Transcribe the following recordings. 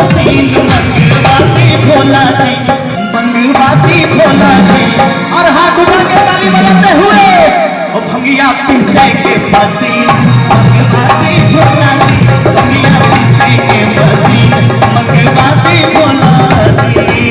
Machine मंगवाती Bhola ji, मंगवाती Bhola ji. और हाथ उठा के ताली बजाते हुए ओ भंगिया पीसे के मशीन मंगवाती भोला जी, भंगिया पीसे के मशीन मंगवाती भोला जी।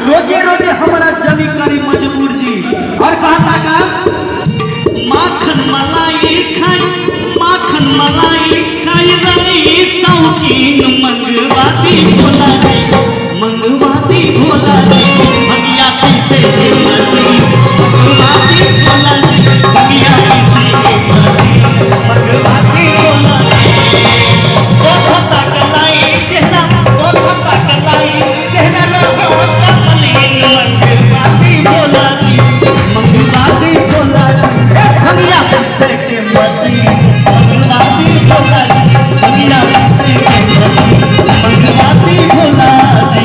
रोजे रोजे हमारा जमी करी मजबूर जी। और कहता का माखन मलाई खाई, माखन मलाई खाई रही शौकीन मंगवाती भोला जी, मंगवाती भोला जी, भंगिया पीसे के मशीन मंगवाती भोला जी, भंगिया पीसे के मशीन मंगवाती भोला जी। ओ थता कलाई चेहरा, ओ थता कलाई चेहरा मंगवाती भोला जी, मंगवाती भोला जी, भंगिया पीसे के मशीन मंगवाती भोला जी, भंगिया पीसे के मशीन मंगवाती भोला जी।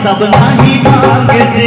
सब नाही भांग जी,